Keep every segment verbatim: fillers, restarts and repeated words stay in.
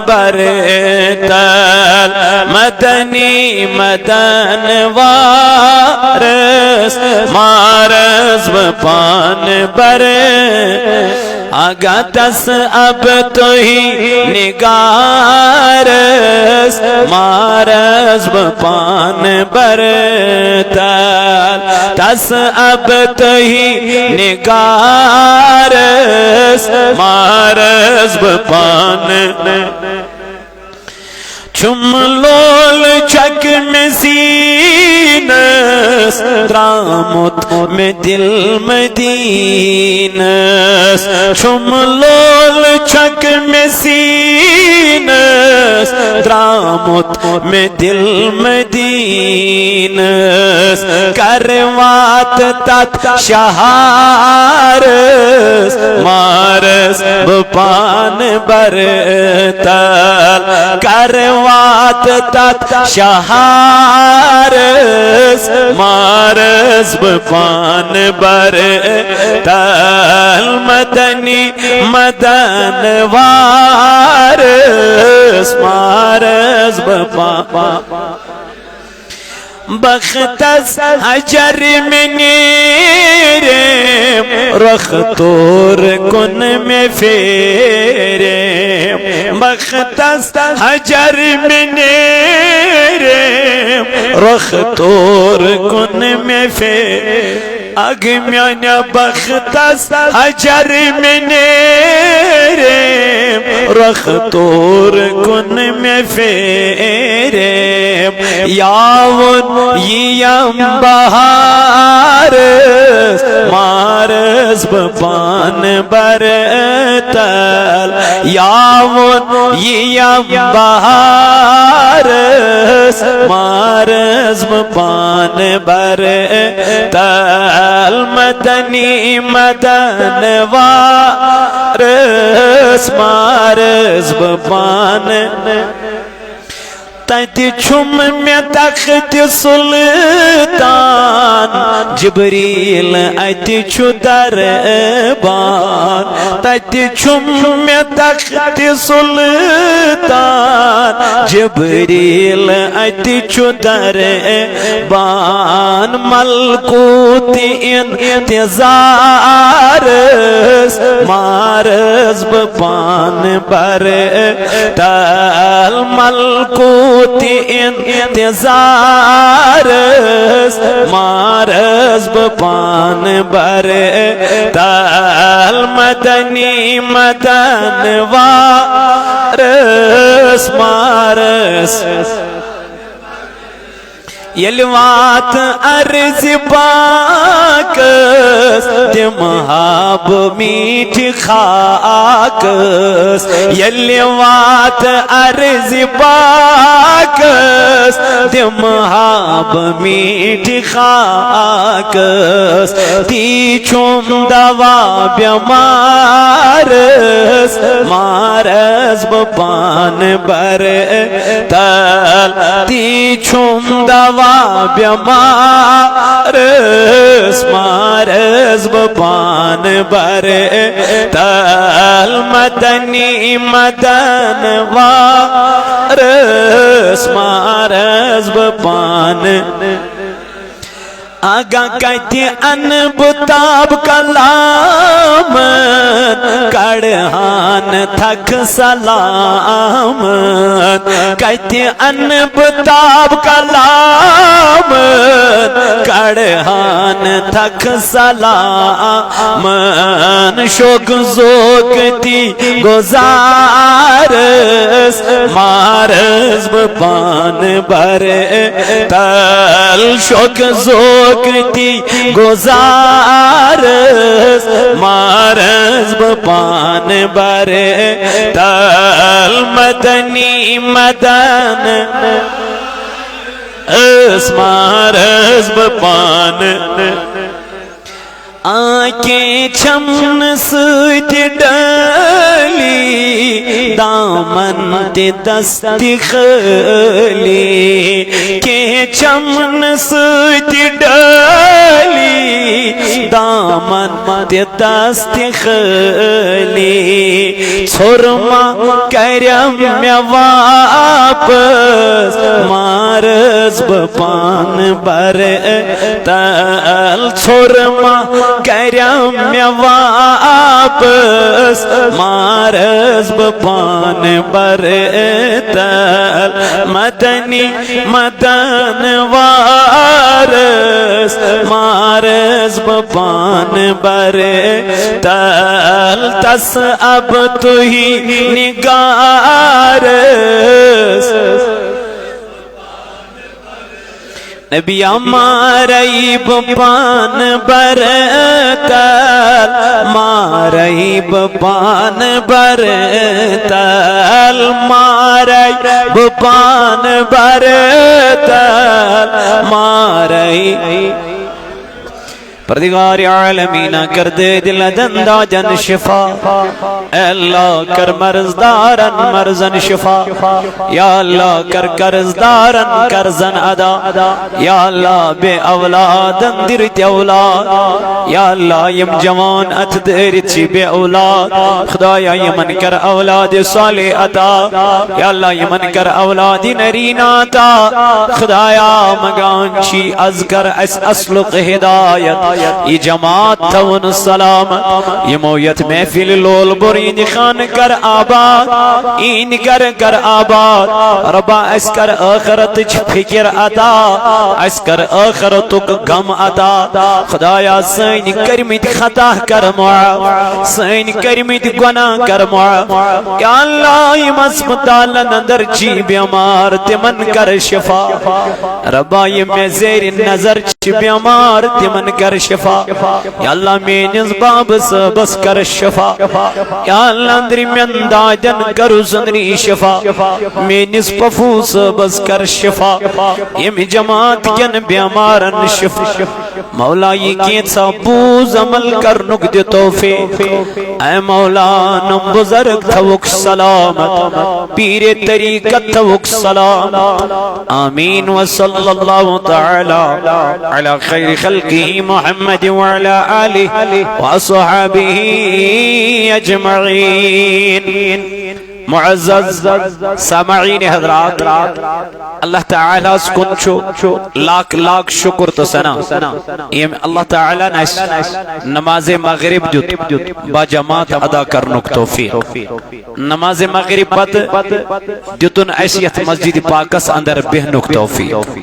بر تل، مدنی مدن وارس، مارس بہٕ پانہٕ بر۔ اگہ تس اب تُہی نگارس، مارس بہٕ پانہٕ بر تل۔ تس اب تُہی نگارس، مارس بہٕ پانہٕ۔ چھُم لول چھکھ مےٚ سیٖنس، درٛامُت مےٚ دِل مدیٖنس۔ چھُم لول چھکھ مےٚ سیٖنس، درٛامُت مےٚ دِل مدیٖنس۔ کر وات تتھ شہارس، مارس بہٕ پانہٕ بر تل۔ کر وات تتھ شہارس، مارس بہٕ پانہٕ بر تل۔ مدنی مدن وارس، مارس بہٕ پانہٕ۔ بختس حجر مےٚ نیرم، رخ تور کُن مےٚ پھیرم۔ بختس حجر مےٚ نیرم، رخ تور کُن مےٚ پھیرم۔ اگ میانہِ بختس حجر مےٚ نیرم، رخ تور کُن مےٚ پھیرم۔ یا ووٚن یِیم بہارس، مارس بہٕ پانہٕ بر تل۔ یا ووٚن یِیم بہارس، مارس بہٕ پانہٕ بر تل۔ مدنی مدن وارس، مارس بہٕ پانہٕ۔ تتہِ چھُم مےٚ تخت سلطان، جبریل اتہِ چھُ دربان۔ تتہِ چھُم مےٚ تخت سلطان، جبریل اتہِ چھُ دربان۔ ملکوت انتظارس، مارس بہٕ پانہٕ بر تل۔ ملکوت انتظارس، مارس بہٕ پانہٕ بر تل۔ مدنی مدن وارس، مارس۔ ییٚلہِ وات عرضِ پاکس، دِمہٕ ہا بہٕ میٖٹھِ خاکس۔ ییٚلہِ وات عرضِ پاکس، دِمہٕ ہا بہٕ میٖٹھِ خاکس۔ تی چھُم دوا بٮ۪مارس، مارس بہٕ پانہٕ بر تل۔ تی چھُم دوا بٮ۪مارس، مارس بہٕ پانہٕ بر تل۔ مدنی مدن وارس، مارس بہٕ پانہٕ۔ اگہ کتہِ انہٕ بہٕ تاب کلام، کڑہان تھکھ سلام۔ کتہِ انہٕ بہٕ تاب کلام، کڑہان تھکھ سلام۔ شوق ذوق تی گزارس، مارس بہٕ پانہٕ بر تل۔ شوق ذوق تی گزارس، مارس بہٕ پانہٕ بر تل۔ مدنی مدن ٲس، مارس بہٕ پانہٕ۔ آ کینٛہہ چھَم نہٕ سۭتۍ ڈٲلی، دامن تہِ دستہِ خٲلی۔ کینٛہہ چھَم نہٕ سۭتۍ ڈٲلی، دامن تہِ دستہِ خٲلی۔ ژھوٚر ما کرٮ۪م مےٚ واپس، مارس بہٕ پانہٕ برٕ تل۔ ژھوٚر ما کرٮ۪م مےٚ واپس، مارس بہٕ پانہٕ برٕ تل۔ مدنی مدن وارس، مارس بہٕ پانہٕ برٕ تل۔ تس اب تُہی نگارس، نبیا مارے بہٕ پانہٕ برٕ تل، مارے بہٕ پانہٕ برٕ تل، مارے بہٕ پانہٕ برٕ تل، مارے۔ پردگار عالمینا کر دے دل دنداجن شفا۔ اے اللہ، کر مرض دارن مرضن شفا۔ یا اللہ، کر قرض دارن قرضن ادا۔ یا اللہ، بے اولادن دِر تہِ اولاد۔ یا اللہ، یِم جوان اتھ دٲرِتھ چھِ بے اولاد، خدایا، یِمن کر اولاد صالح عطا۔ یا اللہ، یِمن کر اولاد نرینا عطا۔ خدایا، منگان چھی از کر اس اصلُک ہدایت۔ یہِ جماعت تھاوُن سلامت۔ یِمو یتھ محفل لول بُرین خان کر آباد، این کر کر آباد۔ ربا، اس کر آخرتچ فکر عطا، اس کر آخرتُک غم عطا۔ خدایا، سٲنۍ کٔرمٕتۍ خطا کر معاف، سٲنۍ کٔرمٕتۍ گۄناہ کر معاف۔ یا اللہ، یِم ہسپتالن اندر چھی بیمار، تِمن کر شفا۔ ربا، یِم مےٚ زیر نظر چھِ بیمار، تِمن کر شفا۔ یا اللہ، میٲنِس بابہٕ صٲبس کر شفا۔ یا اللہ، أنٛدرِمٮ۪ن دادٮ۪ن کر أنٛدری شفا۔ میٲنِس پفو صٲبس کر شفا۔ ییٚمہِ جماعت کٮ۪ن بیمارن شفا۔ مولا، یہِ کینٛژھا بوز عمل کرنُک دِ توفیق۔ اے مولا، نم بزرگ تھوک سلامت، پیر طریقت تھوک سلامت۔ آمین۔ وصلی اللہ تعالی علی خیر خلقہ محمد وعلی آلہ وصحبہ اجمعین۔ معزز سامعین حضرات، اللہ تعالیٰ ہس کُن چھُ لاکھ لاکھ شکر تہٕ ثنا، ییٚمۍ اللہ تعالیٰ ہن اسہِ نماز مغرب دیُت باجماعت ادا کرنُک توفیق۔ نماز مغرب پتہٕ دیُتُن اسہِ یتھ مسجد پاکس اندر بیہنُک توفیق۔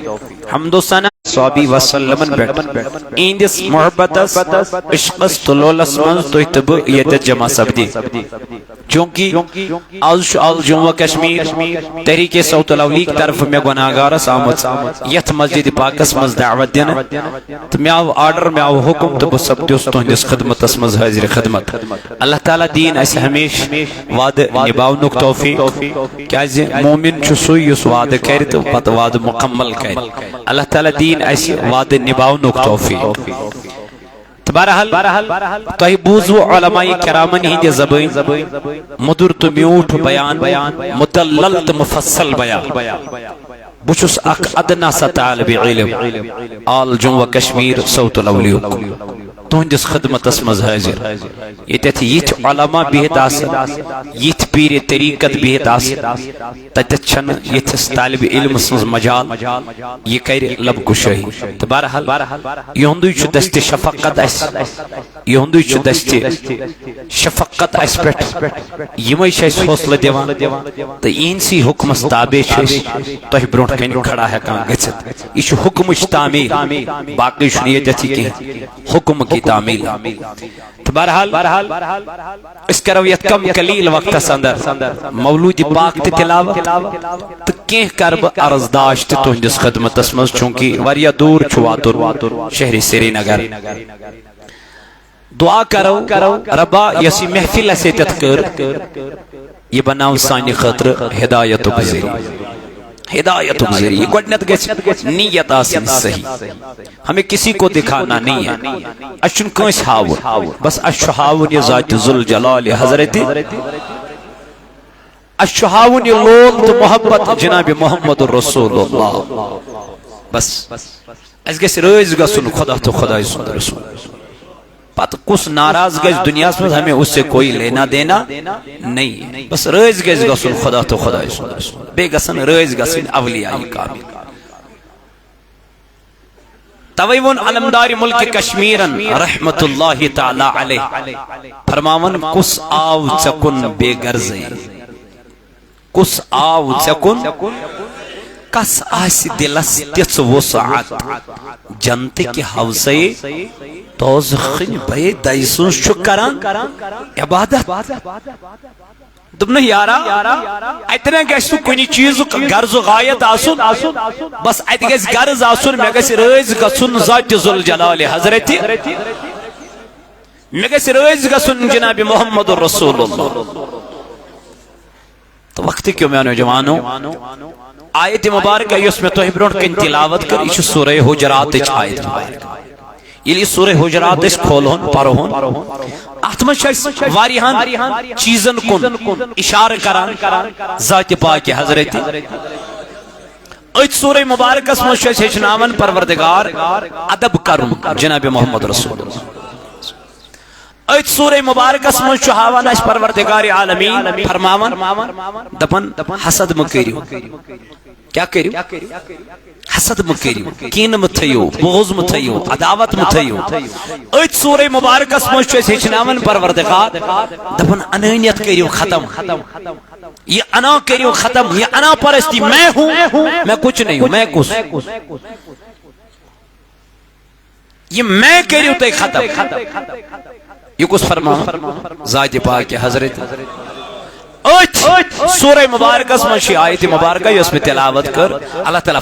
حمد و ثنا صحابی وسلمن پٮ۪ٹھ، اِہنٛدِس محبتس، عشقس تہٕ لولس منٛز تُہۍ تہٕ بہٕ ییٚتٮ۪تھ جمع سپدے۔ چونکہ از چھُ آل جموں و کشمیر تحریک صوت الاولیک طرفہٕ مےٚ گناہگارس آمٕژ یتھ مسجد پاکس منٛز دعوت دِنہٕ، تہٕ مےٚ آو آرڈر، مےٚ آو حکم، تہٕ بہٕ سپدیوس تُہنٛدِس خدمتس منٛز حٲضِر خدمت۔ اللہ تعالیٰ دِیِن اسہِ ہمیشہٕ وعدٕ نباونُک توفیق، کیازِ مومن چھُ سُے یُس وعدٕ کرِ تہٕ پتہٕ وعدٕ مکمل کرِ۔ اللہ تعالیٰ دِیِن اسہِ وعدٕ نباونُک توفیق۔ تہٕ بہرحال، تۄہہِ بوٗزوٕ علماء کرامن ہٕنٛدِ زبٲنۍ مٔدُر تہٕ میوٗٹھ بیان، مُدلل تہٕ مُفصل بیان۔ بہٕ چھُس اکھ ادنا سا طالب علم، آل جموں و کشمیر صوت الاولیُک، تُہنٛدِس خدمتس منٛز حٲضِر۔ ییٚتٮ۪تھ یِتھۍ علماء بِہِتھ آسن، یِتھۍ پیٖرِ طریقت بِہِتھ آسن، تتٮ۪تھ چھنہٕ یِتھِس طالب علم سٕنٛز مجال یہِ کرِ لب کُشٲہی۔ تہٕ بہرحال، یِہُنٛدُے چھُ دستِ شفقت اسہِ، یِہُنٛدُے چھُ دستِ شفقت اسہِ پٮ۪ٹھ۔ یِمے چھِ اسہِ حوصلہٕ دِوان تہٕ یِہنٛدسٕے حُکمس تابع چھِ أسۍ تۄہہِ برونٛٹھ کنہِ کھڑا ہٮ۪کان گٔژھِتھ۔ یہِ چھُ حُکمٕچ تعمیٖل، باقٕے چھُنہٕ ییٚتٮ۪تھ یہِ کینٛہہ، حُکم کی تعمیٖل۔ تہٕ بہرحال، أسۍ کرو یتھ کم قلیل وقتس اندر مولود پاک تہِ تلاوت تہٕ کینٛہہ کرٕ بہٕ عرض داشت تہِ تُہنٛدِس خدمتس منٛز، چونکہ واریاہ دوٗر چھُ واتُن شہرِ سرینگر۔ دعا کرو، ربا، یۄس یہِ محفل اسہِ ییٚتٮ۪تھ کٔر، یہِ بناو سانہِ خٲطرٕ ہدایتُک ذٔریعہٕ۔ ہدایتُک ذٔریعہٕ۔ گۄڈٕنٮ۪تھ گژھِ نیت آسٕنۍ صحیح۔ ہمیں کسی کو دکھانا نہیں ہے۔ اَسہِ چھُنہٕ کٲنٛسہِ ہاوُن۔ بس اَسہِ چھُ ہاوُن یہِ ذاتِ ذوالجلال حضرت۔ اَسہِ چھُ ہاوُن یہِ لول تہٕ محبت جناب محمد رسول اللہ۔ بس۔ اَسہِ گژھِ رٲضۍ گژھُن خدا تہٕ خداے سُنٛد رسول۔ پتہٕ کُس ناراض گژھِ دُنیاہَس منٛز، ہمیں اس سے کوئی لینا دینا نہیں۔ بس رٲضۍ گژھِ گژھُن خدا تہٕ خداے سُنٛد رسول۔ بیٚیہِ گژھن رٲضۍ گژھٕنۍ اولیاء کامل۔ توے ووٚن علمدار ملک کشمیرن رحمت اللہ تعالی علیہ، فرماوان، کُس آو ژےٚ کُن بے غرضے؟ کُس آو ژےٚ کُن؟ کس آسہِ دلس تِژھ وسعت؟ جنتٕکہِ ہوسے دوزخٕنۍ بے دَزِ سٕنٛز چھُ کران عبادت۔ دوٚپنَس، یارا، اتہِ نہ گژھِ نہٕ کُنہِ چیٖزُک غرض و غایت آسُن، بس اتہِ گژھِ غرض آسُن، مےٚ گژھِ رٲضۍ گژھُن ذاتِ ذوالجلال حضرت، مےٚ گژھِ رٲضۍ گژھُن جناب محمد رسول اللہ۔ تو وقت کیوں میانو جوانو، آیت مبارکہ یۄس مےٚ تۄہہِ برونٛٹھ کَنہِ تلاوت کٔر، یہِ چھِ سورہ حجراتٕچ آیت مبارکہ۔ ییٚلہِ یہِ سورہ حجرات أسۍ کھولہون، پرہون، اتھ منٛز چھِ أسۍ واریاہن چیٖزن کُن اشارٕ کران، ذاتِ پاکہِ حضرت۔ أتھۍ سورہ مبارکس منٛز چھُ اَسہِ ہیٚچھناوان پروردگار ادب کرُن جناب محمد رسول۔ أتھۍ سورہ مبارکس منٛز چھُ ہاوان اَسہِ پروردگار عالمین فرماوان، دپان، حسد مہ کٔرِو۔ کیٛاہ کٔرِو؟ حسد مہ کٔرِو، کینہٕ مہ تھٲیِو، بغض مہ تھٲیِو، عداوت مہ تھٲیِو۔ أتھۍ سورہ مبارکس منٛز چھُ اَسہِ ہیٚچھناوان پروردگار، دپان، انانیت کٔرِو ختم، یہِ انا کٔرِو ختم، یہِ انا پرستی، میں ہوں، میں کچھ نہیں ہوں، میں کس؟ یہِ میں کٔرِو تُہۍ ختم۔ یہِ کُس فرمان؟ ذاتِ پاکہِ حضرت۔ أتھۍ سورہ مبارکس منٛز چھِ آیت مبارکہ یۄس مےٚ تلاوت کٔر، اللہ تعالیٰ